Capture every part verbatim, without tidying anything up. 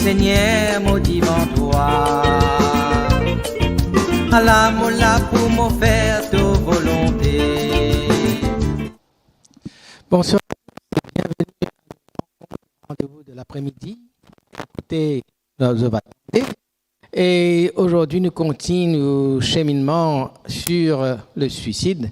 Seigneur, mo divan twa. Ala mo la pou mo fer to volonte. Bonsoir, bienvenue à notre rendez-vous de l'après-midi. Écoutez, nous avons Et aujourd'hui, nous continuons notre cheminement sur, euh, le suicide.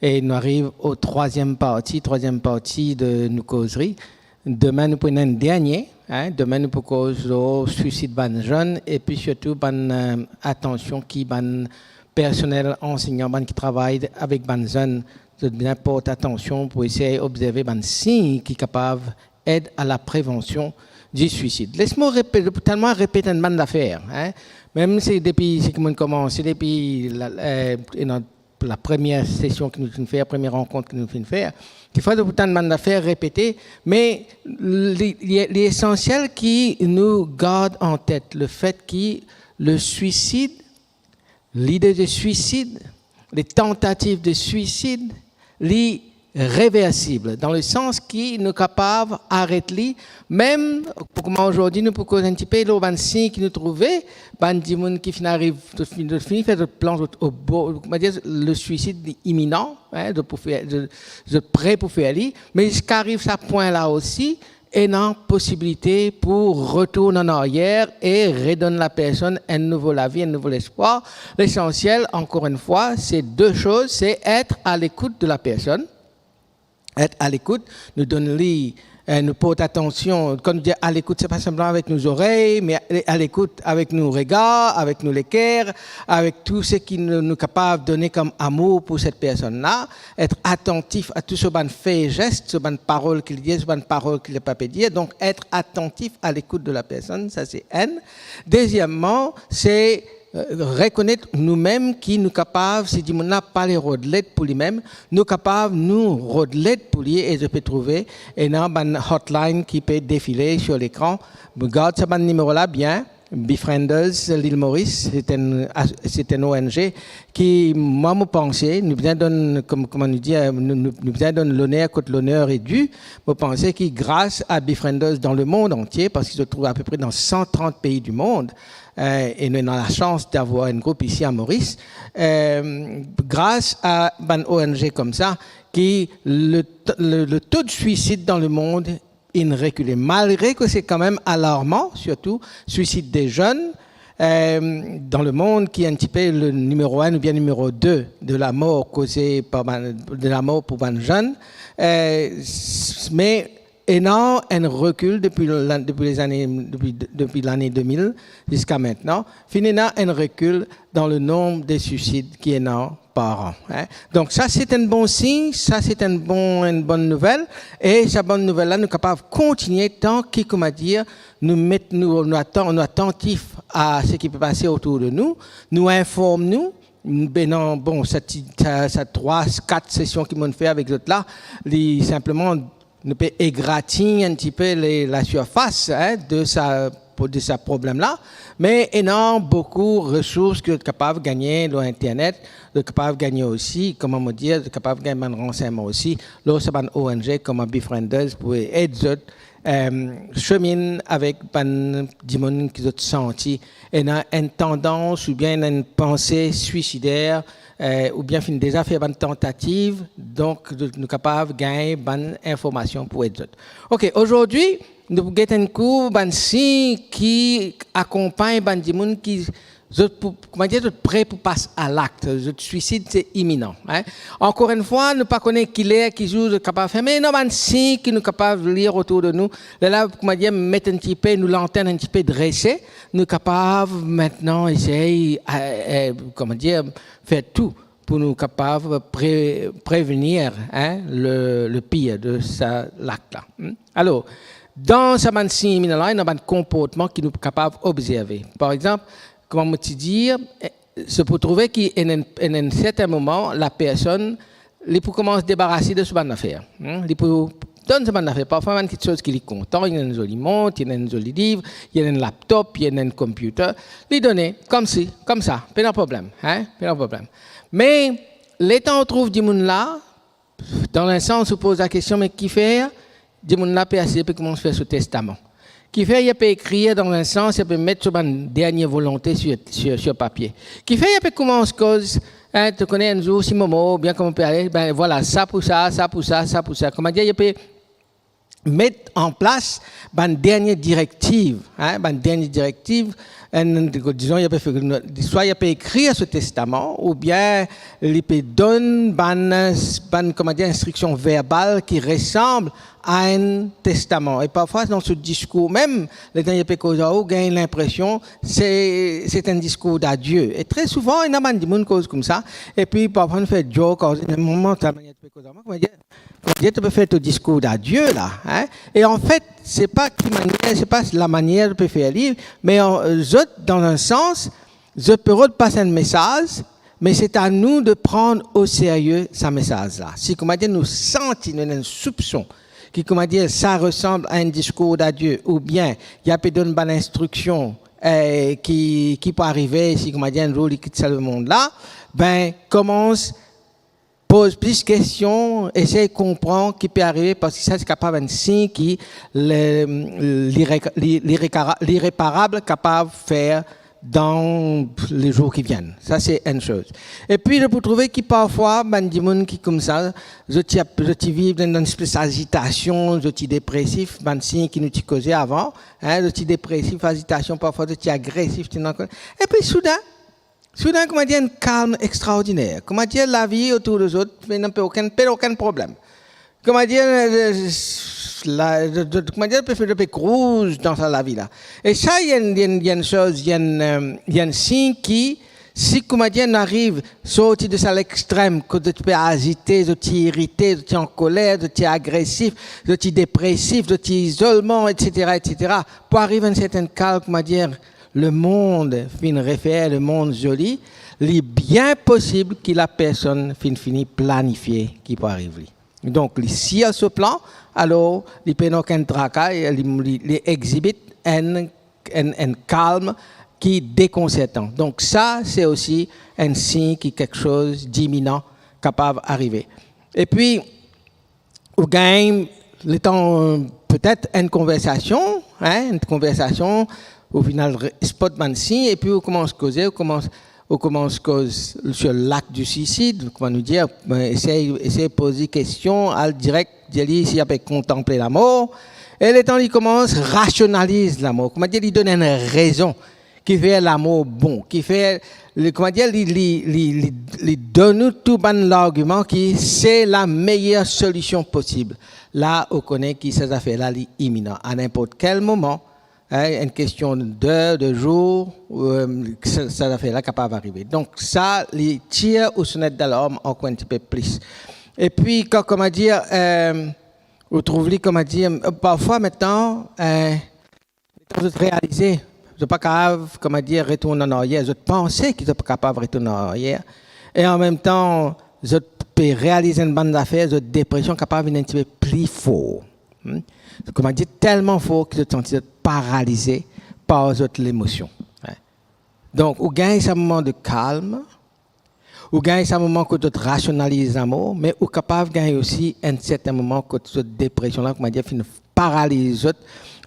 Et nous arrivons au troisième partie, troisième partie de nos causeries. Demin, nou pou ena enn dernie, hein, demin, nou pou koz lor swisid bann zenn, epi sirtou bann, euh, atansion ki bann personel ansegnan, bann ki travay avek bann zenn, zot bizin port atansion pou esey obzerve bann sign ki kapav aide à la prévention du suicide. Les mo repet, pou telman repet enn bann zafer, hein. Mem si depi, si ki mo'nn koumanse depi la, eh, ena la premie sesion ki nou finn fer, premie rankont ki nou finn fer, ki fer pou tann bann zafer repete, me li, li, li esansiel ki nou gard an tet lefet ki le suicide, lide de suisid, les tentatives de suicide, li reversib, dan le sans ki nou kapav aret li, mem pou kouma zordi nou pou koz enn tipe lor bann sign ki nou trouve, bann dimoun ki finn ariv, zot finn, zot finn fer zot plan, zot obor, koumadir, le suicide li iminan, hein, zot pou fer, zot, zot pre pou fer li, me ziska ariv sa pwin la osi, ena posibilite pou retourn an aryer e redonn lapersonn enn nouvo lavi, enn nouvo lespwar. Lesansiel, ankor enn fwa, se de soz, se et a lekout de lapersonn. Et a lekout, nou donn li, eh, nou port atansion. Kan nou dir a lekout, se pa sinpleman avek nou zorey, me a lekout avek nou regar, avek nou leker, avek tou seki nou, nou kapav done kom amour pou set personn la. Et atantif a tou so bann fe e zes, so bann parol ki li dir, so bann parol ki li pa pe dir. Donk, et atantif a lekout de lapersonn, sa se enn. Dezieman, se, eh, rekonet noumem ki nou kapav, si dimoun la pa le rod led pou limem, nou kapav nou rod led pou li e zot pe trouve ena bann hotline ki pe defile sur lekran. Gard sa bann nimero la bien. Befrienders Lil Moris, se enn as-, se enn O N G ki, mwa, mo panse, nou bizin donn, kom, kouma nou dir, nou, nou, nou bizin donn loner kot loner est dû. Mo panse ki gras a Befrienders dan lemond antie, parski zot trouv apepre dan san trant pei dimond, eh, e nou ena lasans davwar enn group isi a Moris, eh, gras a bann O N G koumsa, ki le t-, le, le taux de suicide dans le monde inn rekile, malgre ke se kanmem alarman, sirtou suisid de zenn, eh, dan lemond ki enn tipe le nimero enn oubien nimero de de lamor koze par bann, de lamor pou bann zenn, eh, s-, me ena enn rekil depi la, depi lezane, depi, depi lane de mil ziska aster, finn ena enn rekil dan le nonb de suisid ki ena par an, hein. Donk sa se enn bon sign, sa se enn bon, enn bonn nouvel, e sa bonn nouvel la nou kapav kontigne tan ki, koumadir, nou met nou, nou atan-, nou atantif a seki pe pase otour de nou, nou inform nou, be non, bon, sa ti, sa, sa trwa, kat sesion ki mo'nn fer avek zot la, li sinpleman nou pe egratign enn tipe le, lasurfas, hein, de sa, de sa problem la, me ena boukou resours ki zot kapav gagne lor internet, zot kapav gagne osi, kouma mo dir, zot kapav gagn bann ransegnman osi lor sa bann O N G kouma Befrienders pou ed zot, eh, seminn avek bann dimoun ki zot santi ena enn tandans oubien ena enn panse suisider, eh, oubien finn deza fer bann tantativ, donk nou kapav gagn bann informasion pou ed zot. Ok, azordi, nou pou get enn kou bann sign ki akonpagn bann dimoun ki zot pou, koumadir, zot pre pou pas a lakt, zot suisid se iminan, hein. Ankor enn fwa, nou pa kone ki ler, ki zour zot kapav fer, me ena bann sign ki nou kapav lir otour de nou. Lerla, koumadir, met enn tipe, nou lantenn enn tipe drese, nou kapav aster esey, eh, eh, koumadir, fer tou pou nou kapav pre-, prevenir, hein, le, le pir de sa lakt la. Hmm? Alor, dan sa bann sign iminan la, ena bann konportman ki nou kapav obzerve. Par exanp, kouma mo ti dir, eh, se pou trouve ki en, en, en, en serten moman, lapersonn, li pou koumans debarase de so bann zafer. Hmm? Li pou donn so bann zafer. Parfwa, bann kiksoz ki li kontan, li ena enn zoli mont, li ena enn zoli liv, li ena enn laptop, li ena enn computer. Li done, koumsi, koumsa, pena problem, hein, pena problem. Me, letan ou trouv dimoun la, dan enn sans, ou poz lakestion, me kifer? Dimoun la pe asize, pe koumans fer so testaman. Kifer li pe ekrir dan enn sans, li pe met so bann dernie volonte sir, sir, sir papie. Kifer li pe koumans koz, hein, to kone enn zour si mo mor, oubien kouma pe ale, ben vwala, sa pou sa, sa pou sa, sa pou sa. Kouma dir, li pe met an plas bann dernie direktiv, hein, bann dernie direktiv, enn, dizon, li pe fer, swa li pe ekrir so testaman, oubien li pe donn bann, bann, kouma dir, instriksion verbal ki resam a enn testaman. E parfwa, dan so diskour mem, letan li pe koz ar ou, ou gagn linpresion se, se enn diskour dadie. E tre souvan, ena bann dimoun koz koumsa, epi parfwa nou fer joke, ar, moman, sa manier to pe koz ar mwa, kouma dir, kouma dir to pe fer to diskour dadie la, hein? E anfet, se pa ki manier, se pa lamanier to pe fer li, me an, zot, dan enn sans, zot pe rod pas enn mesaz, me se a nou de pran o serye sa mesaz la. Si, kouma dir, nou santi nou ena enn soupson ki, kouma dir, sa resam a enn diskour dadie, oubien li pe donn bann instriksion, eh, ki, ki pou arive si, kouma dir, enn zour li kit sa lemond la, ben, koumans poz plis kestion, esey konpran ki pe arive, parski sa se kapav enn sign ki le, li re-, li, li rekara-, lireparab kapav fer dan lezour ki vinn. Sa se enn soz. Epi, nou pou trouve ki parfwa, bann dimoun ki koumsa, zot ti ap-, zot ti viv dan enn espes azitasion, zot ti depresif, bann sign ki nou ti koze avan, hein, zot ti depresif, azitasion, parfwa zot ti agresif, ti ena kol-, epi soudin, soudin, kouma dir, enn kalm extraordiner. Kouma dir, lavi otour de zot, pena pe okenn, pena okenn problem. Kouma dir, eh, la, de, de, kouma dir, pe fer, pe krouz dan sa lavi la. E sa, li enn, li enn, li enn soz, li enn, eh, li enn sign ki, si, kouma dir, nou ariv sorti de sa lextrem, kot zot ti pe azite, zot ti irite, zot ti ankoler, zot ti agresif, zot ti depresif, zot ti izolman, et cetera, et cetera, pou ariv enn sertenn kalm, kouma dir, lemond finn refer, lemond zoli, li bien posib ki lapersonn finn fini planifie ki pou ariv li. Donk, li sir so plan, alor li pena okenn traka, li, li, li exhibit enn, enn, enn kalm ki dekonsertan. Donk, sa, se osi enn sign ki kiksoz diminan kapav arive. Epi, ou gagn letan, petet enn konversasion, hein, enn konversasion, ou finn al re-, spot bann sign, epi ou koumans koze, ou koumans, ou koumans koz sir lakt di suisid, kouma nou dir, eh, esey, esey poz li kestion, al direk, dir li si li pe kontanple lamor, e letan li koumans rasionaliz lamor, kouma dir, li donn enn rezon, ki fer lamor bon, ki fer, li, kouma dir, li, li, li, li, li donn ou tou bann largiman ki se lameyer solision posib. La, ou kone ki sa zafer la, li iminan. A ninport kel moman, hein, enn kestion d'er, de zour, eh, sa, sa zafer la kapav arive. Donk sa, li tir ou sonet dalarm ankor enn tipe plis. Epi, kan, kouma dir, eh, ou trouv li, kouma dir, parfwa, mintnan, eh, letan zot realize, zot pa kapav, kouma dir, retourn an aryer, zot panse ki zot pa kapav retourn an aryer, e anmemtan, zot pe realiz enn bann zafer, zot depresion kapav vinn enn tipe pli for. Hmm? Kouma dir, telman for ki zot santi zot paralize par zot lemosion. Hein? Donk, ou gagn sa moman de kalm, ou gagn sa moman kot zot rasionaliz lamor, me ou kapav gagn osi enn serten moman kot zot depresion la, kouma dir, finn paraliz zot,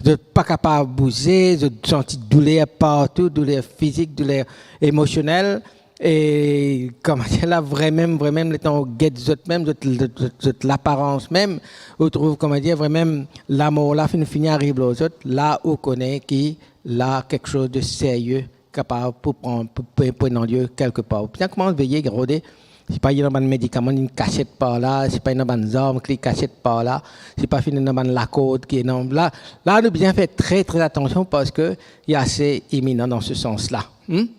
zot pa kapav bouze, zot santi douler partou, douler fizik, douler emosionel, e, kouma dir la, vremem, vremem, letan ou get zot mem, zot, zot, zot, zot laparans mem, ou trouv, kouma dir, vremem, lamor la finn fini ariv lor zot, la ou kone ki la kiksoz de serye kapav pou pran, pou, pou, pou ena lie kelkepar. Ou bizin koumans veye, rode, si pa ena bann medikaman, inn kasiet par la, si pa ena bann zarm ki kasiet par la, si pa finn ena bann lakord ki ena la. La, nou bizin fer tre, tre atansion parski li ase iminan dan se sans la. Hmm?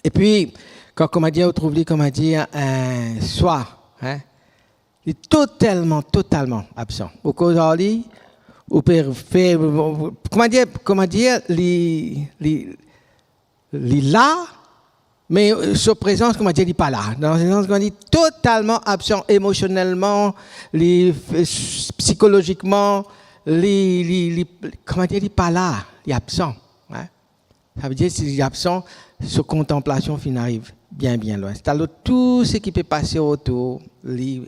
Epi, kan, kouma dir, ou trouv li, kouma dir, eh, swa, hein, li totalman, totalman absan. Ou koz ar li, ou pe fer, kouma dir, kouma dir, li, li, li la, me so prezans, kouma dir, li pa la. Dan se sans, kouma dir, totalman absan emosionelman, li, eh, psikolozikman, li, li, li, kouma dir, li pa la, li absan. Hein? Savedir, si li absan, so kontanplasion finn ariv bien, bien lwin. Setadir tou seki pe pase otour, li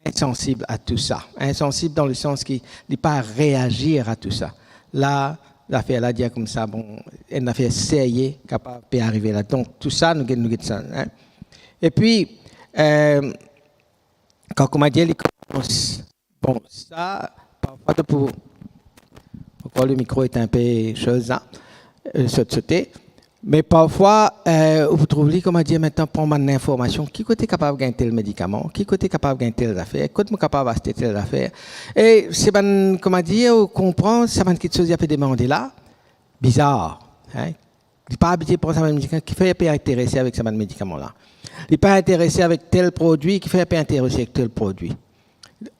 insansib a tou sa. Insansib dan le sans ki li pa reazir a tou sa. la, zafer la dir koumsa, bon, enn zafer serye kapav pe arive la. Donk, tou sa, nou get, nou get sa, hein. Epi, euh, kan, kouma dir, li koumans, bon, sa, parfwa, to pou, ankor, le mikro est un peu chose, hein, euh, sot, sote. Me parfwa, euh, ou pou trouv li, kouma dir, mintnan pran bann linformasion, ki kote kapav gagn tel medikaman, ki kote kapav gagn tel zafer, kot mo kapav aste tel zafer. E se bann, kouma dir, ou konpran, sa bann kiksoz li pe demande la, bizar, hein? Li pa abitie pran sa bann medikaman, kifer li pe interese avek sa bann medikaman la. Li pa interese avek tel prodwi, kifer li pe interese avek tel prodwi.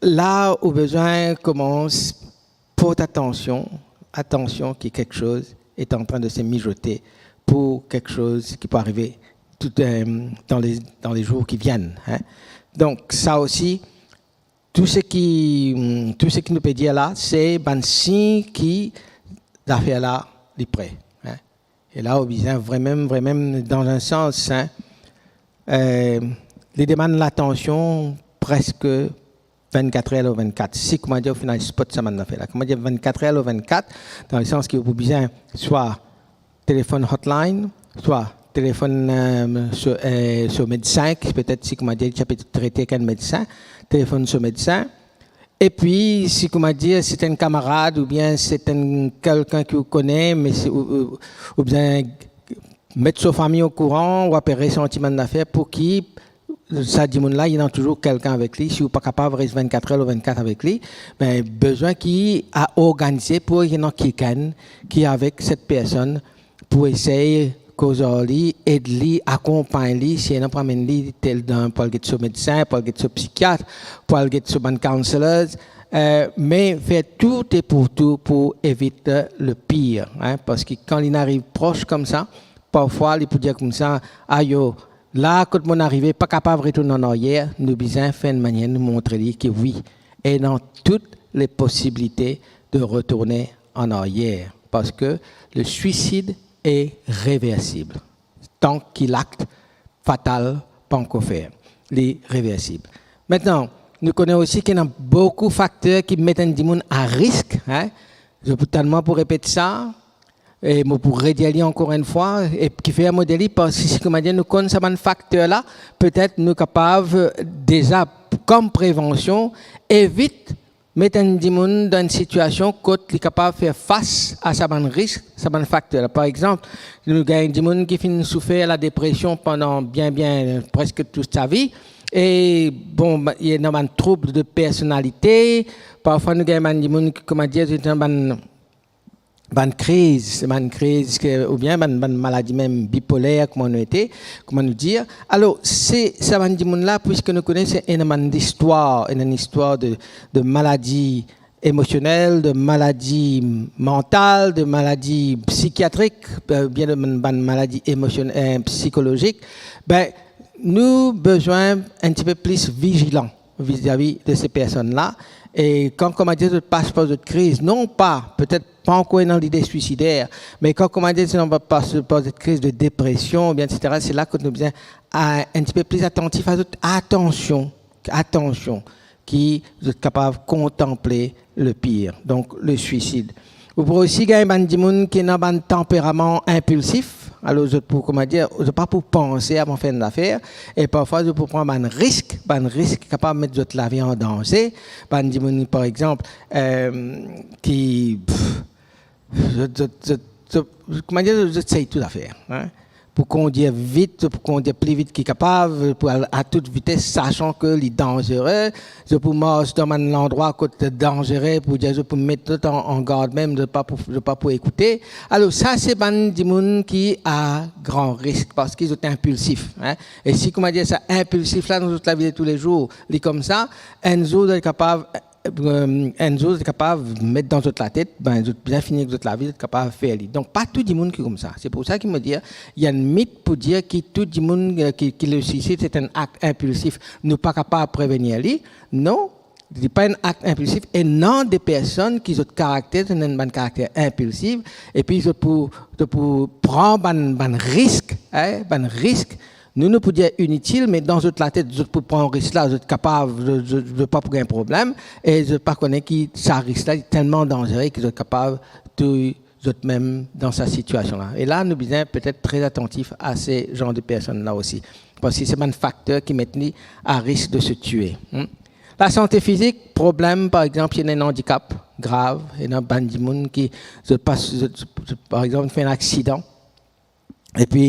La, ou bizin koumans port atansion, atansion ki quelque chose est en train de se mijoter pour quelque chose qui peut arriver tout, euh, dans les, dans les jours qui viennent, hein. Donk, sa osi, tou seki, tou seki nou pe dir la, se bann sign ki zafer la, li pre, hein. E la, ou bizin vremem, vremem, dan enn sans, hein, euh, li demann latansion preske vennkat er lor vennkat. Si, kouma dir, ou finn al spot sa bann zafer la. Kouma dir, vennkat er lor vennkat, dan le sans ki ou pou bizin swa telefonn hotline, swa telefonn, euh, so, euh, so medsin, ki petet, si, kouma dir, ti pe trete ek enn medsin, telefonn so medsin. Epi, si, kouma dir, se enn kamarad oubien se enn kelkenn ki ou kone, me si, ou, ou, ou bizin met so fami okouran, ou apel resanti bann zafer, pou ki sa dimoun la, li ena touzour kelkenn avek li. Si ou pa kapav res vennkat er lor vennkat avek li, be, bizin ki a organize pou ena kikenn ki avek set personn pou esey koz ar li, ed li, akonpagn li, si ena pou amenn li tel dan, pou al get so medsin, pou al get so psikiat, pou al get so bann counselors, euh, me fer tou e pou tou pou evit le pire, hein, parski kan li ariv pros koumsa, parfwa, li pou dir koumsa, "Ayo, la kot mo arive, pa kapav retourn an aryer." Nou bizin fer enn manier nou montre li ki wi, ena tou le posibilite de retourne an aryer, parski le suicide est réversible. Tan ki lakt fatal pa ankor fer, li reversib. Mintnan, nou kone osi ki ena boukou fakter ki met enn dimoun a risk, hein. Zot pou tann mwa pou repet sa, e mo pou redir li ankor enn fwa, e kifer mo dir li, parski, kouma dir, nou konn sa bann fakter la, petet nou kapav deza, kom prevansion, evit met enn dimoun dan enn sitiasion kot li kapav fer fas a sa bann risk, sa bann fakter la. Par exanp, nou gagn dimoun ki finn soufer ladepresion pandan bien, bien, preske tou sa vi. E, bon, ba, ena bann troub de personalite. Parfwa, nou gagn bann dimoun ki, kouma dir, zot ena bann, bann kriz, bann kriz ke, oubien bann, bann maladi mem bipoler, kouma nou ete, kouma nou dir. Alor, se, sa bann dimoun la, puiske nou kone se ena bann listwar, ena enn listwar de, de maladi emosionel, de maladi mantal, de maladi psikiatrik, euh, bien de bann, bann maladi emosion-, euh, psikolozik, be, nou bizin enn tipe plis vizilan vizavi de se personn la. E kan, kouma dir, zot pas par zot kriz, non pa, petet pa ankor ena lide swisider, me kan, kouma dir, zot ena pas par zot kriz de depresion, oubien etsetera, se la kot nou bizin, a, enn tipe plis atantif a zot, atansion, atansion, ki zot kapav kontanple le pire, donk le suicide. Ou pou osi gagn bann dimoun ki ena bann tanperaman inpilsif. Alor, zot pou, kouma dir, zot pa pou panse avan fer enn zafer, e parfwa zot pou pran bann risk, bann risk ki kapav met zot lavi an danze. Bann dimoun, par exanp, euh, ki, pff, zot, zot, zot, zot, kouma dir, zot sey tou zafer, hein. Pou kondir vit, pou kondir pli vit ki kapav, pou al a tout vites, sasan ke li danzere, zot pou mars dan bann landrwa kot danzere, pou dir zot pou met zot an, an gard mem, zot pa pou, zot pa pou ekoute. Alor, sa se bann dimoun ki a gran risk, parski zot inpilsif, hein. E si, kouma dir, sa inpilsif la, dan zot lavi de toulezour, li koumsa, enn zour, zot kapav, euh, enn zour, zot kapav met dan zot latet, be, zot bizin fini ek zot lavi, zot kapav fer li. Donk, pa tou dimoun ki koumsa. Se pou sa ki mo dir, ena enn mit pou dir ki tou dimoun, euh, ki, ki le suicide, se enn akt inpilsif. Nou pa kapav prevenir li. Non, li pa enn akt inpilsif. Ena de personn ki zot karakter, zot ena bann karakter inpilsif, epi zot pou, zot pou pran bann, bann risk, hein, bann risk, Nou, nou pou dir initil, me dan zot latet, zot pou pran risk la, zot kapav, zot, zot, zot pa pou gagn problem, e zot pa kone ki sa risk la telman danzere ki zot kapav touy zot mem dan sa sitiasion la. E la, nou bizin petet tre atantif a se zan de personn la osi, parski se bann fakter ki met li a risk de se tue. Hmm? Lasante fizik, problem, par exanp, si ena enn andikap grav, ena bann dimoun ki, zot pas, zot, zot, par exanp, fer enn aksidan, epi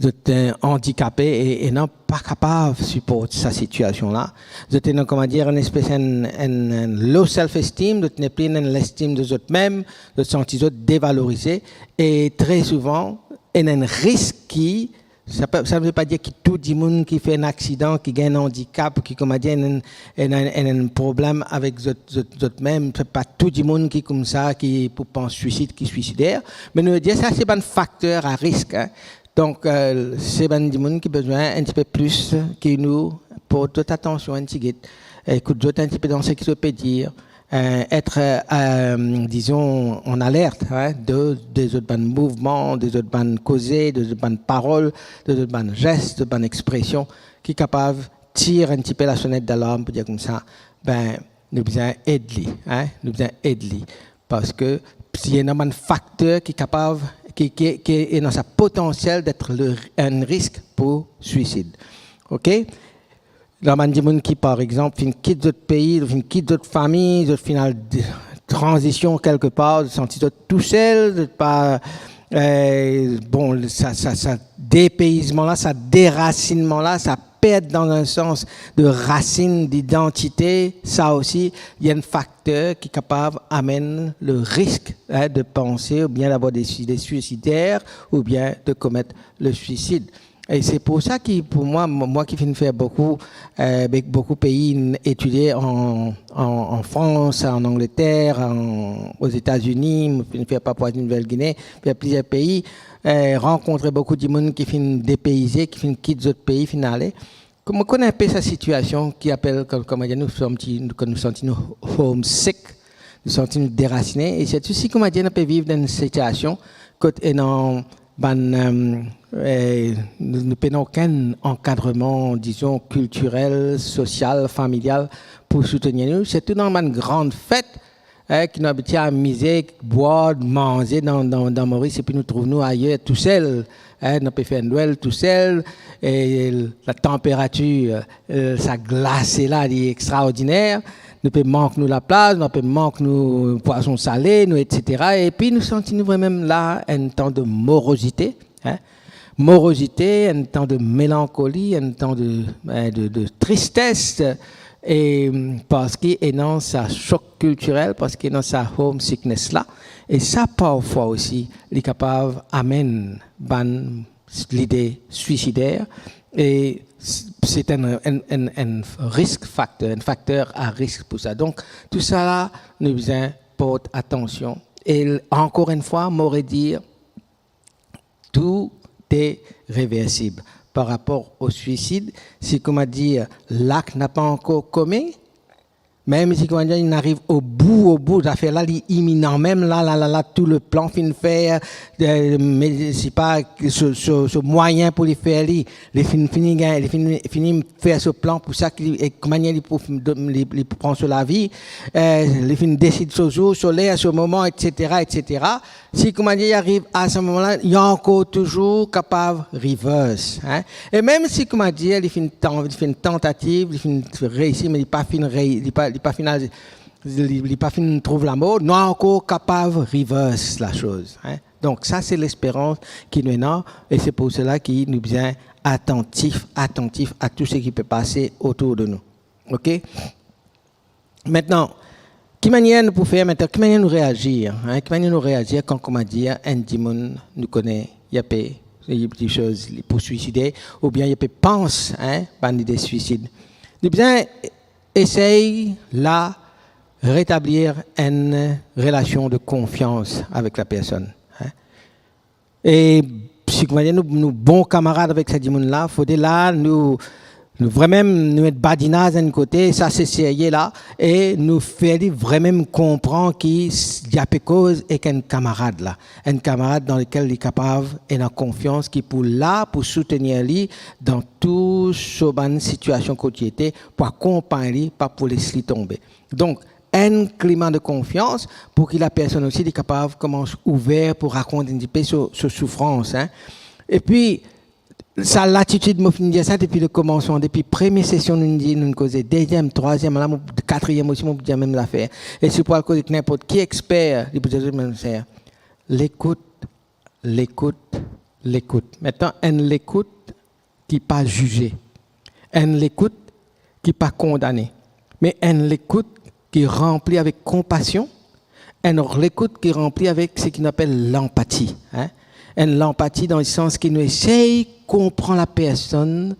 zot, eh, andikape e, e ena pa kapav siport sa sitiasion la. Zot ena, kouma dir, enn espes enn, enn, enn low self esteem, zot nepli ena lestim de zot mem, zot santi zot devalorize, e tre souvan, ena enn risk ki, sa pa, sa ne ve pa dir ki tou dimoun ki fer enn aksidan, ki gagn enn andikap, ki, kouma dir, ena enn, ena enn, ena enn problem avek zot, zot, zot mem. Se pa tou dimoun ki koumsa, ki pou pans swisid, ki swisider. Me nou dir sa, se bann fakter a risk, hein. Donk, eh, se bann dimoun ki bizin enn tipe plis ki nou port zot atansion enn tigit, ekout zot enn tipe dan seki zot pe dir, eh, et, eh, dizon, an alert, hein, de, de zot bann mouvman, de zot bann koze, de zot bann parol, de zot bann zes, de zot bann expresion, ki kapav tir enn tipe lasonet dalarm pou dir koumsa, ben, nou bizin ed li, hein, nou bizin ed li. Parski si ena bann fakter ki kapav, ki, ki, ki ena sa potansiel d'être le, un risque pour suicide. Ok? Dan bann dimoun ki, par exanp, finn kit zot pei, finn kit zot fami, zot finn al de-, tranzision kelke par, zot santi zot tousel, zot pa, eh, bon, sa, sa, sa depeizman la, sa derasinnman la, sa pert dan enn sans de rasinn, didantite, sa osi, li enn fakter ki kapav amenn le risk, hein, de panse oubien d'avoir des idées suicidaires oubien de commettre le suicide. E se pou sa ki, pou mwa, mo-, mwa ki finn fer boukou, eh, be-, boukou pei, n-, etidie an, an, an Frans, an Angleter, an, Ozetazini, mo finn fer Papouazie Nouvelle Guinée, fer plizier pei, eh, rankontre boukou dimoun ki finn depeize, ki finn kit zot pei, finn ale. Mo konn enpe sa sitiasion ki apel, kom, kouma dir, nou santi, nou, kan nou santi nou homesick, nou santi nou derasine, e sirtou si, kouma dir, nou pe viv dan enn sitiasion kot ena bann, eh, eh, nou, nou pena okenn ankadreman, dizon, kiltirel, sosial, familial pou soutenir nou, sirtou dan bann gran fet, eh, ki nou abitie amize, bwar, manze dan, dan, dan Moris, epi nou trouv nou ayer tousel, eh, nou pe fer Nwel tousel, e latanperatir, eh, sa glase la, li extraordiner, nou pe mank nou laplaz, nou pe mank nou pwason sale, nou, et cetera. Epi nou santi nou vremem la, enn tan de morozite, hein? Morozite, enn tan de melankoli, enn tan de, eh, de, de tristes, e, parski ena sa sok kiltirel, parski ena sa homesickness la, e sa parfwa osi, li kapav amenn bann lide swisider, e s-, se enn, enn, enn, enn risk fakter, enn fakter a risk pou sa. Donk, tou sa la, nou bizin port atansion. E l-, ankor enn fwa, mo redir, tout est réversible par rapport au suicide. Si, kouma dir, lak napa ankor komet, mem si, kouma dir, li ariv o bou, o bou, zafer la, li iminan mem, la, la, la, la, tou le plan finn fer, eh, me, sipa, so, so, so mwayin pou li fer li, li finn, fini gagn, li finn, fini fer so plan pou sa ki, e ki manier li pou, li, li pou pran so lavi, eh, li finn desid so zour, so ler, so moman, et cetera, et cetera. Si, kouma dir, li ariv a se moman la, li ankor touzour kapav reverse, hein. E mem si, kouma dir, li finn tan-, li finn tantativ, li finn reisi, me li pa finn rei-, li pa, li pa finn al-, li, li pa finn trouv lamor, nou ankor kapav reverse lasoz, hein. Donk, sa se lesperans ki nou ena, e se pou sela ki nou bizin atantif, atantif a tou seki pe pase otour de nou. Ok? Aster, ki manier nou pou fer aster? Ki manier nou reazir, hein? Ki manier nou reazir kan, kouma dir, enn dimoun nou kone, li pe, li, li soz, li pou swiside, oubien li pe pans, hein, bann lide swisid? Nou bizin esey la retablir enn relasion de konfians avek la personn, hein? E si, kouma dir, nou, nou bon kamarad avek sa dimoun la, fode la nou, Nou vremem, nou met badinaz enn kote, sa se serye la, e nou fer li vremem konpran ki s-, li ape koz ek enn kamarad la, enn kamarad dan lekel li kapav ena konfians, ki pou la pou soutenir li dan tou so bann sitiasion kot li ete, pou akonpagn li, pa pou les li tonbe. Donk, enn klima de konfians pou ki lapersonn osi li kapav koumans ouver pou rakont enn tipe so, so soufrans, hein. Epi, sa latitid, mo finn dir sa depi lekomansman, depi premie sesion nou dir, nou koze, deziem, trwaziem, la mo, katriem osi, mo dir mem zafer. E si pou al koz ek ninport ki exper, li pou dir mem zafer. Lekout, lekout, lekout. Aster, enn lekout ki pa zize, enn lekout ki pa kondane, me enn lekout ki ranpli avek konpasion, enn lekout ki ranpli avek seki nou apel lanpati, hein? Enn lanpati dan lesans ki nou esey konpran lapersonn,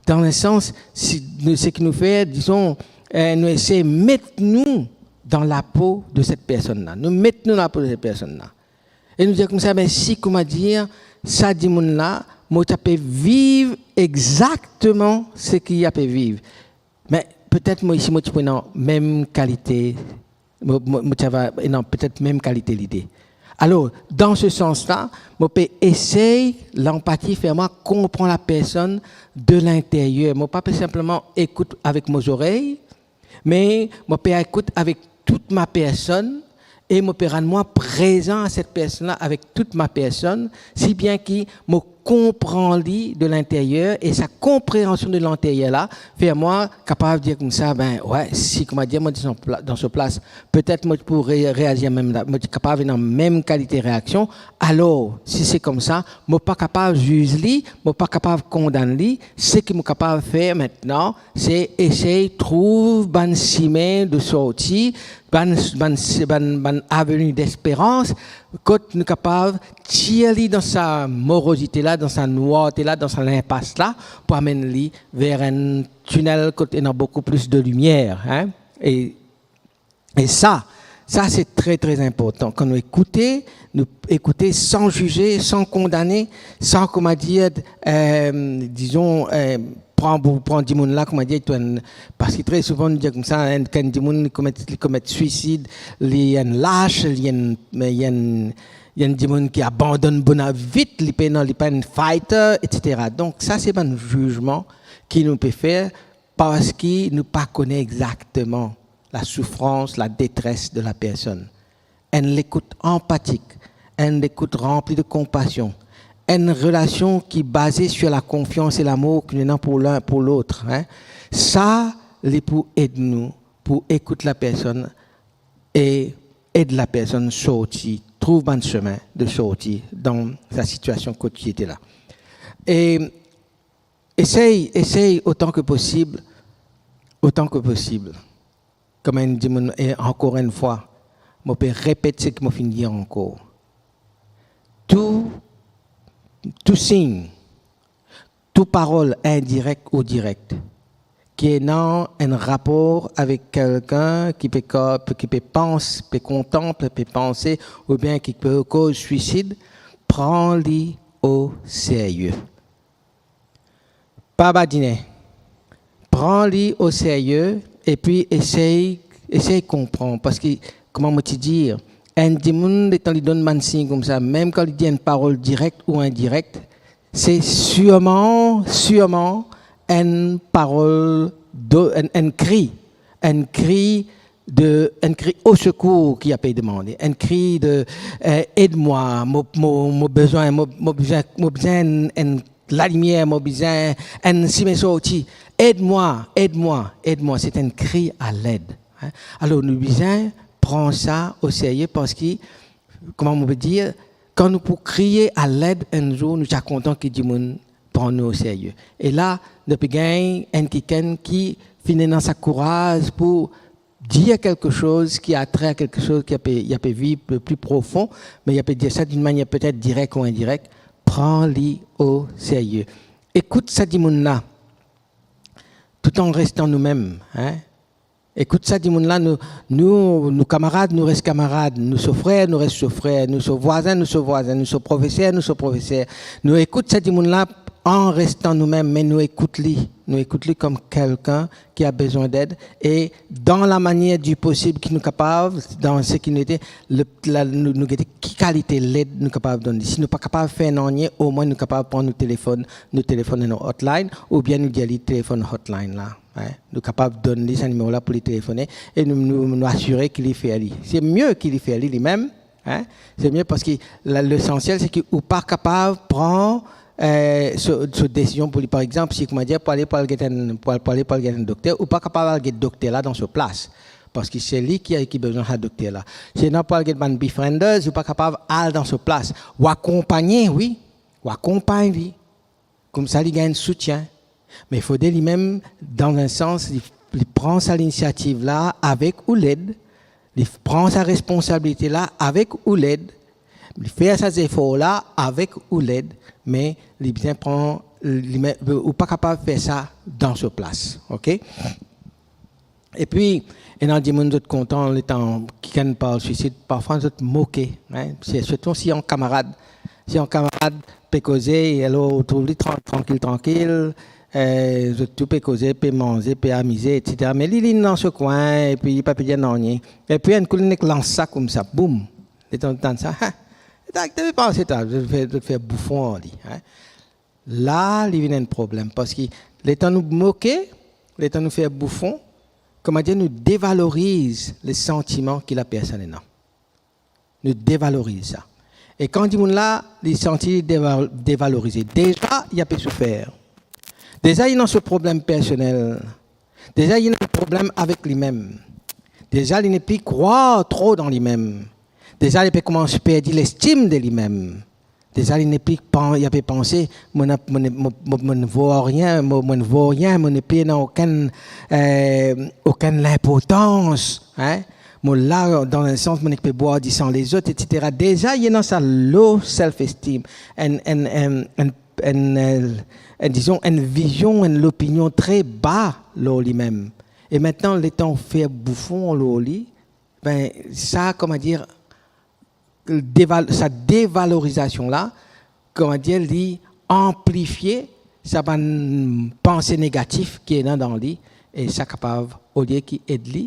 dan lesans, si nou, seki nou fer, dizon, eh, nou esey met nou dan lapo de set personn la. Nou met nou dan lapo de set personn la. E nou dir koumsa, be si, kouma dir, sa dimoun la, mo ti ape viv exakteman seki li ape viv. Me petet mo isi, mo ti pou ena mem kalite, mo, mo, mo ti ava ena petet mem kalite lide. Alor, dan se sans la, mo pe esey, lanpati fer mwa konpran lapersonn de linteryer. Mo pa pe sinpleman ekout avek mo zorey, me mo pe ekout avek tout ma personn, e mo pe rann mwa prezan a set personn la avek tout ma personn, si bien ki mo konpran li de linteryer, e sa konpreansion de linteryer la fer mwa kapav dir koumsa, be, we, si, kouma dir, mo dan so pla-, dan so plas, petet mo pou re-, reazir mem la, mo ti kapav ena mem kalite reaksion. Alor, si se koumsa, mo pa kapav ziz li, mo pa kapav kondann li, seki mo kapav fer aster, se esey trouv bann sime de sorti, bann, bann, bann, bann aveni desperans, kot nou kapav tir li dan sa morozite la, dan sa nwarte la, dan sa linpas la, pou amenn li ver enn tinel kot ena boukou plis de limier, hein? E E sa, sa se tre, tre inportan. Kan nou ekoute, nou ekoute san zize, san kondane, san, kouma dir, eh, dizon, eh, pran, pou pran dimoun la, kouma dir, to enn, parski tre souvan nou dir koumsa, enn, kan dimoun li komet, li komet swisid, li enn las, li enn, li enn, li enn dimoun ki abandonn bona vit, li pena, li pa enn fighter, et cetera. Donk sa se bann zizman ki nou pe fer, parski nou pa kone exakteman lasoufrans, ladetres de lapersonn. Enn lekout anpatik, enn lekout ranpli de konpasion, enn relasion ki baze sir lakonfians e lamour ki nou ena pou lin, pou lot, hein. Sa, li pou ed nou pou ekout lapersonn e ed lapersonn sorti, trouv bann semin de sorti dan sa sitiasion kot li ete la. E esey, esey otan ke posib, otan ke posib. Kouma enn dimoun, e ankor enn fwa, mo pe repet seki mo finn dir ankor. Tou, tou sign, tou parol indirek ou direk, ki ena enn rapor avek kelkenn ki pe ko-, ki pe pans, pe kontanp, pe panse, oubien ki pe koz swisid, pran li o serye. Pa badine. Pran li o serye epi esey, esey konpran, parski, kouma mo ti dir, enn dimoun, letan li donn bann sign koumsa, mem kan li dir enn parol direk ou indirek, se sirman, sirman enn parol de, enn, enn kri, enn kri de, enn kri o sekour ki li pe demande, enn kri de, eh, ed mwa, mo, mo, mo bizin, mo, mo bizin, mo bizin enn, enn lalimier, mo bizin enn sime sorti. Ed mwa, ed mwa, ed mwa. Se enn kri a led, hein. Alor, nou bizin pran sa o serye, parski, kouma mo pe dir, kan nou pou kriye a led enn zour, nou ti a kontan ki dimoun pran nou o serye. E la, nou pe gagn enn kikenn ki finn ena sa kouraz pou dir quelque chose qui a trait à quelque chose ki li pe, li pe viv pli, pli profon, me li pe dir sa d'une manière peut-être directe ou indirecte, pran li o serye. Ekout sa dimoun la, tout en restant nous-mêmes, hein. Ekout sa dimoun la, nou, nou, nou kamarad, nou res kamarad, nou so frer, nou res so frer, nou so vwazin, nou so vwazin, nou so profeser, nou so profeser. Nou ekout sa dimoun la, an restan noumem, me nou ekout li, nou ekout li kom kelkenn ki a bezwin ded, e dan lamanier di posib ki nou kapav, dan seki nou ete, le, la, nou, nou gete ki kalite led nou kapav donn li. Si nou pa kapav fer nanye, omwin nou kapav pran nou telefonn, nou telefonn nou hotline, oubien nou dir li telefonn hotline la. Hein? Nou kapav donn li sa nimero la pou li telefone e nou, nou, nou asire ki li fer li. Se mie ki li fer li limem, hein? Se mie parski la, lesansiel se ki ou pa kapav pran, eh, so, so desizion pou li. Par exanp, si, kouma dir, pou ale, pou al get enn, pou al, pou ale, pou al get enn dokter, ou pa kapav al get dokter la dan so plas. Parski se li ki, ki bizin sa dokter la. Si ena pou al get bann befrienders, ou pa kapav al dan so plas. Ou akonpagne, wi. Ou akonpagn li. Koumsa li gagn soutien. Me fode limem, dan enn sans, li, li pran sa linisiativ la avek ou led, li pran sa responsabilite la avek ou led, li fer sa zefor la avek ou led, me li bizin pran, li, ou pa kapav fer sa dan so plas, ok? Epi, ena dimoun zot kontan letan kikenn parl swisid, parfwa zot moke, hein? Se sirtou si enn kamarad, si enn kamarad pe koze, alor ou trouv li tran-, trankil, trankil, eh, zot tou pe koze, pe manze, pe amize, et cetera. Me li, li dan so kwin, epi li pa pe dir nanye. Epi enn kou li nek lans sa koumsa, boum! Letan tann sa, ha! Letan ki to pe panse twa, zot fer, zot fer boufon ar li, hein? La, li vinn enn problem, parski letan nou moke, letan nou fer boufon, kouma dir, nou devaloriz le santiman ki lapersonn ena. Nou devaloriz sa. E kan dimoun la, li santi li deva-, devalorize, deza, li ape soufer. Deza, li ena so problem personel. Deza, li ena problem avek limem. Deza, li nepli krwar tro dan limem. Deza, li pe koumans perdi lestim de limem. Deza, li nepli pan-, li ape panse, mo na, mo ne, mo, mo, mo ne vo rien, mo, mo ne vo rien, mo nepli ena okenn, eh, okenn linportans, hein? Mo la, dan enn sans, mo nek pe bwar disan lezot, et cetera. Deza, li ena sa low self-esteem, enn, enn, enn, enn, enn, eh, enn, dizon, enn vizion, enn lopinion tre ba lor limem. E aster, letan ou fer boufon lor li, be, sa, kouma dir, deval-, sa devalorizasion la, kouma dir, li anplifie sa bann panse negatif ki ena dan li, e sa kapav, olie ki ed li,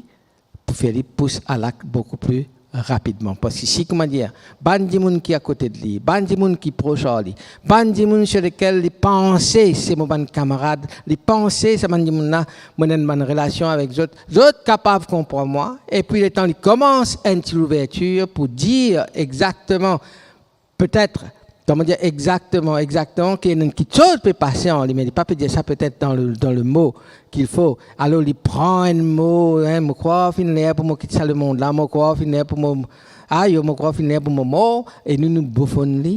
pou fer li pous alak boukou pli rapidman. Parski si, kouma dir, bann dimoun ki akote de li, bann dimoun ki pros ar li, bann dimoun sir lekel li panse se mo bann kamarad, li panse sa bann dimoun la, mo ena enn bann relasion avek zot, zot kapav konpran mwa, epi letan li koumans enn ti louvertir pou dir exakteman, petet, kouma dir, exakteman, exakteman, ki ena enn kiksoz pe pase ar li, me li pa pe dir sa petet dan le, dan le mo ki fo. Alor li pran enn mo, hein, mo krwar finn ler pou mo kit sa lemond la, mo krwar finn ler pou mo, ayo, mo krwar finn ler pou mo mor, e nou, nou boufonn li.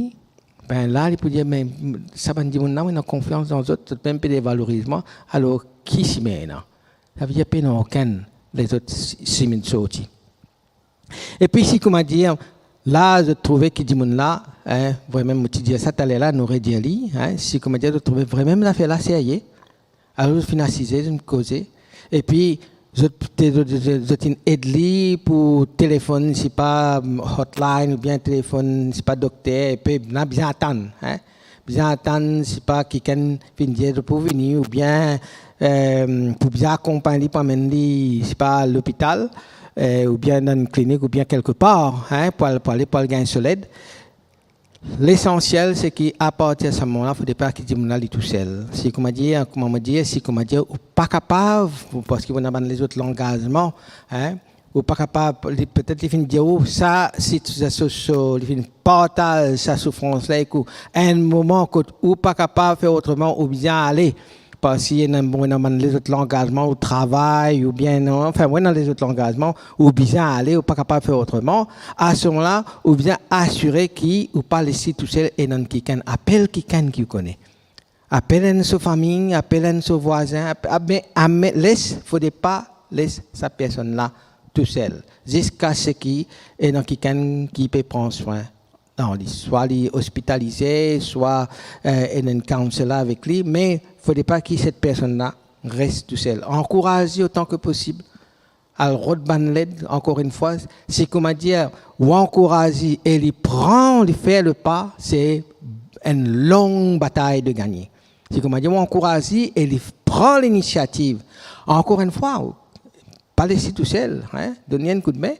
Be la, li pou dir, me sa bann dimoun la, mo ena konfians dan zot, zot mem pe devaloriz mwa, alor ki sime ena? Savedir pena okenn lezot si-, sime sorti. Epi si, kouma dir, la, zot trouve ki dimoun la, hein, vremem, mo ti dir sa taler la, nou redir li, hein, si, kouma dir, zot trouve vremem zafer la serye, alor zot finn asize, zot koze, epi zot, zot, zot, zot inn ed li pou telefonn, sipa hotline oubien telefonn, sipa dokter, epi ena bizin atann, hein. Bizin atann, sipa kikenn finn dir pou vini, oubien, eh, pou bizin akonpagn li pou amenn li, sipa lopital, eh, oubien dan enn klinik, oubien kelkepar, hein, pou al, pou ale, pou al gagn so led. Lesansiel, se ki apartir sa moman la, fode pa ki dimoun la, li tousel. Si, kouma dir, kouma mo dir, si, kouma dir, ou pa kapav, parski ou ena bann lezot langazman, hein, ou pa kapav, li, petet li finn dir ou, sa, si, sa, so, so, li finn partaz sa soufrans la ek ou, enn moman kot ou pa kapav fer otreman, ou bizin ale, parski ena, bon, ena bann lezot langazman, ou travay, oubien, non, anfin, ena lezot langazman, ou bizin ale, ou pa kapav fer otreman, a se moman la, ou bizin asire ki ou pa les li tousel, ena kikenn, apel kikenn ki ou kone. Apel enn so fami, apel enn so vwazin, ap-, ap-, me, ame-, les, fode pa les sa personn la tousel, ziska seki ena kikenn ki pe pran swin dan li. Swa li ospitalize, swa, eh, ena enn counselor avek li, me fode pa ki set personn la res tousel. Ankouraz li otan ki posib. Al rod bann led, ankor enn fwa, si, kouma dir, ou ankouraz li e li pran, li fer le pa, se enn long batay de gagne. Se kouma dir, ou ankouraz li e li pran linisiativ. Ankor enn fwa, pa les li tousel, hein, donn li enn koudme,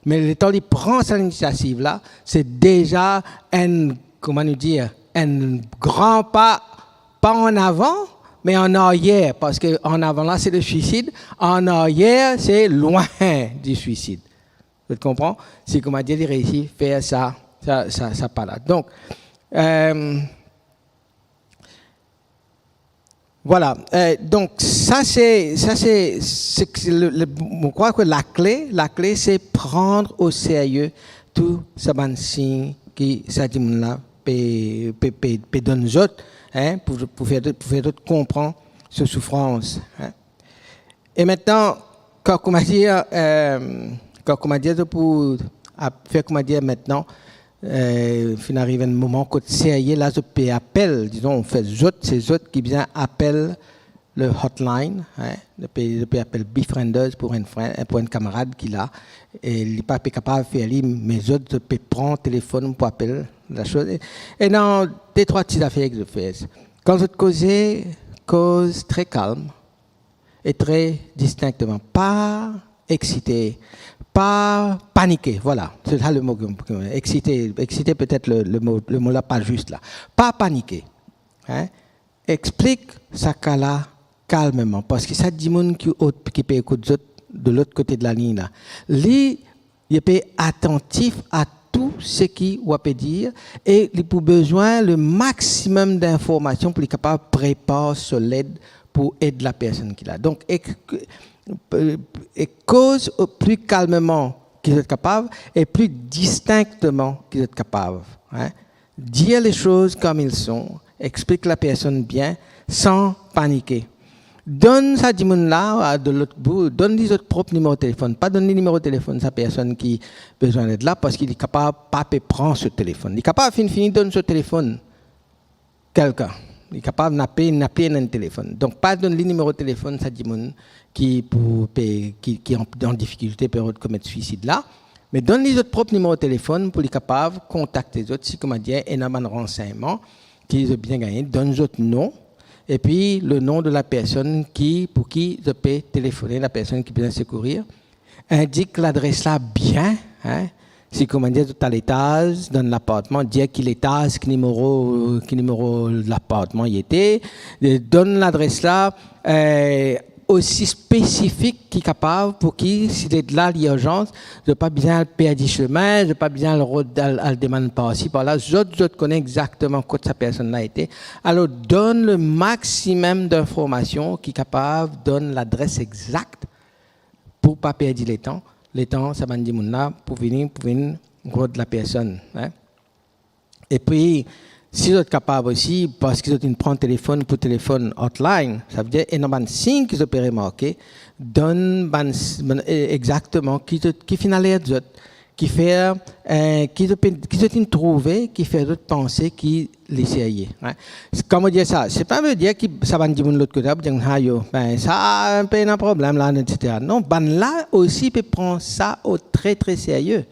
me letan li pran sa linisiativ la, se deza enn, kouma nou dir, enn gran pa, pa an avan, me an aryer, parski an avan la, se le swisid, an aryer, se lwin di swisid. Zot konpran? Se kouma dir, li reisi fer sa, sa, sa, sa pa la. Donk, euh, vwala. Euh, donk, sa se, sa se, se, se le, le, mo krwar ke lakle, lakle, se pran o serye tou sa bann sign ki sa dimoun la pe, pe, pe, pe donn zot, hein, pou, pou fer, pou fer zot konpran so soufrans, hein. E mintnan, kan, kouma dir, euh, kan, kouma dir, zot pou ap-, fer, kouma dir, mintnan, euh, finn ariv enn moman kot serye la, zot pe apel, dizon, anfet, zot, se zot ki bizin apel le hotline, hein, zot pe, zot pe apel Befrienders pou enn fren-, pou enn kamarad ki la, e li pa pe kapav fer li, me zot, zot pe pran telefonn pou apel la soz. E, e ena de trwa ti zafer ki zot fer. Kan zot koze, koz tre kalm, e tre distinkteman. Pa eksite, pa panike, vwala. Se sa le mo ki, ki, eksite, eksite petet le, le mo, le mo la pa zis la. Pa panike, hein? Explik sa ka la kalmeman, parski sa dimoun ki, ki pe ekout zot de lot kote de laliny la, li, li pe atantif a tou seki ou pe dir, e li pou bizin le maximum d'informasion pou li kapav prepar so led pou ed lapersonn ki la. Donk, ek-, e koz pli kalmeman ki zot kapav e pli distinkteman ki zot kapav, hein. Dire les choses comme ils sont, explik lapersonn bien, san panike. Donn sa dimoun la, a, de lot bout, donn li zot prop nimero telefonn. Pa donn li nimero telefonn sa personn ki bizin led la, parski li kapav pa pe pran so telefonn. Li kapav finn fini donn so telefonn kelkenn. Li kapav napa, napa enn telefonn. Donk, pa donn li nimero telefonn sa dimoun ki pou pe, ki, ki an, an difikilte, pe komet swisid la. Me donn li zot prop nimero telefonn pou li kapav kontakte zot, si, kouma dir, ena bann ransegnman ki zot bizin gagne, donn zot nom, epi le nom de la personne ki, pou ki zot pe telefone, la personne ki bizin sekourir. Indik ladres la bien, hein. Si, kouma dir, zot a letaz dan lapartman, dir ki letaz, ki nimero, ki nimero lapartman li ete. E donn ladres la, eh, osi spesifik ki kapav, pou ki, si led la li irzans, zot pa bizin al perdi sime, zot pa bizin al rod-, al, al demann parsi, parla, zot, zot kone exakteman kot sa personn la ete. Alor, donn le maximum d'informasion ki kapav donn ladres exakt pou pa perdi letan, letan sa bann dimoun la pou vini, pou vinn rod lapersonn, hein. Epi, si zot kapav osi, parski zot inn pran telefonn pou telefonn hotline, savedir ena bann sign ki zot pe remarke, donn bann s-, bann, e, exakteman ki zot, ki finn alert zot, ki fer, eh, ki zot pe, ki zot inn trouve, ki fer zot panse ki li serye, hein. Kan mo dir sa, se pa ve dir ki sa bann dimoun lot kote la pou dir, "Ah yo, ben, sa pena problem la," et cetera. Non, bann la osi pe pran sa o tre, tre serye.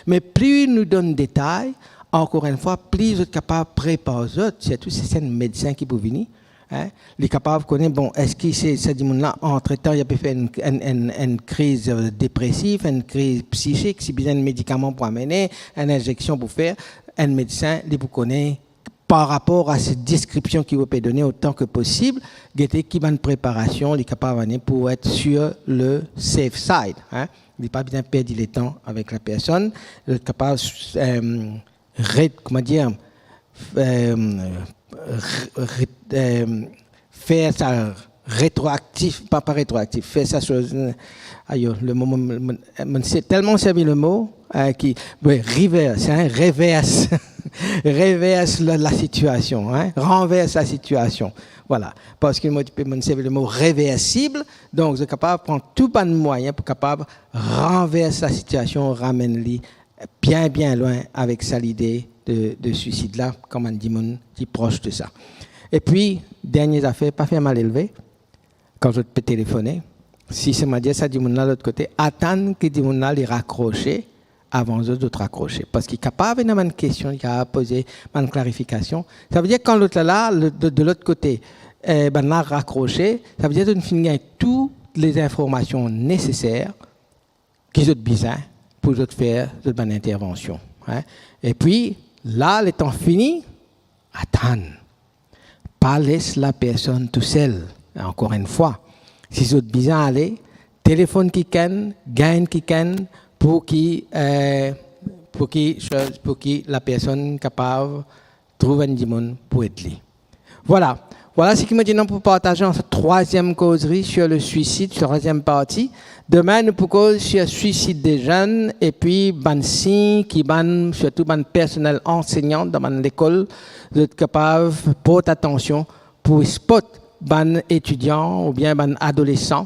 Me pli nou donn detay, ankor enn fwa, pli zot kapav prepar zot, sirtou si se enn medsin ki pou vini, hein, li kapav kone, bon, eski se, sa dimoun la, antretan, li pe fer enn, enn, enn, enn kriz, eh, depresif, enn kriz psikik, si bizin enn medikaman pou amene, enn inzeksion pou fer, enn medsin, li pou kone, par rapor a se deskripsion ki ou pe done, otan ki posib, gete ki bann preparasion li kapav amenn pou et sur le safe side, hein. Li pa bizin perdi letan avek lapersonn, li kapav, eh, re-, kouma dir, eh, re-, re-, eh, fer sa retroaktif, pa, pa retroaktif, fer sa soz, ayo, le mo, mo, mo, mo, se telman servi le mo, eh, ki, wi, reverse, hein, reverse, reverse la, la sitiasion, hein, ranvers la sitiasion. Vwala, parski mo ti pe, mo servi le mo reversib, donk, zot kapav pran tou bann mwayin pou kapav ranvers la sitiasion, ramenn li bien, bien lwin avek sa lide de, de swisid la, kan bann dimoun ki pros de sa. Epi, dernie zafer, pa fer malelve kan zot pe telefone. Si se, kouma dir, sa dimoun la lot kote, atann ki dimoun la li rakrose avan zot, zot rakrose. Parski kapav ena bann kestion, li kapav poze bann klarifikasion. Savedir kan lot la la, le, de, de lot kote, eh, bann la rakrose, savedir zot finn gagn tou lezinformasion neseser ki zot bizin pou zot fer zot bann intervansion, hein. Epi, la, letan fini, atann. Pa les lapersonn tousel, ankor enn fwa. Si zot bizin ale, telefonn kikenn, gagn kikenn, pou ki, eh, pou ki, pou ki lapersonn kapav trouv enn dimoun pou ed li. Vwala. Vwala seki mo ti ena pou partaz dan sa trwaziem kozri sur le suicide, trwaziem parti. Demin, nou pou koz sur suisid de zenn, epi bann sign ki bann, sirtou bann personnel ansegnan dan bann lekol, zot kapav port atansion pou spot bann etidian oubien bann adolesan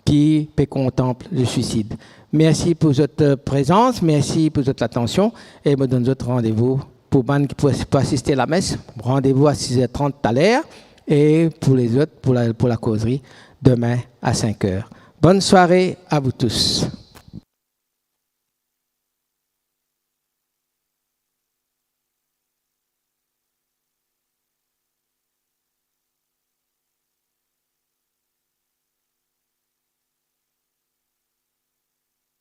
ki pe kontanp le suisid. Mersi pou zot, eh, prezans, mersi pou zot latansion, e mo donn zot randevou pou bann ki pou, pou asiste lames, randevou a siz er trant taler, e pou lezot, pou la, pou lakozri, demin a sink er. Bonne soirée à vous tous.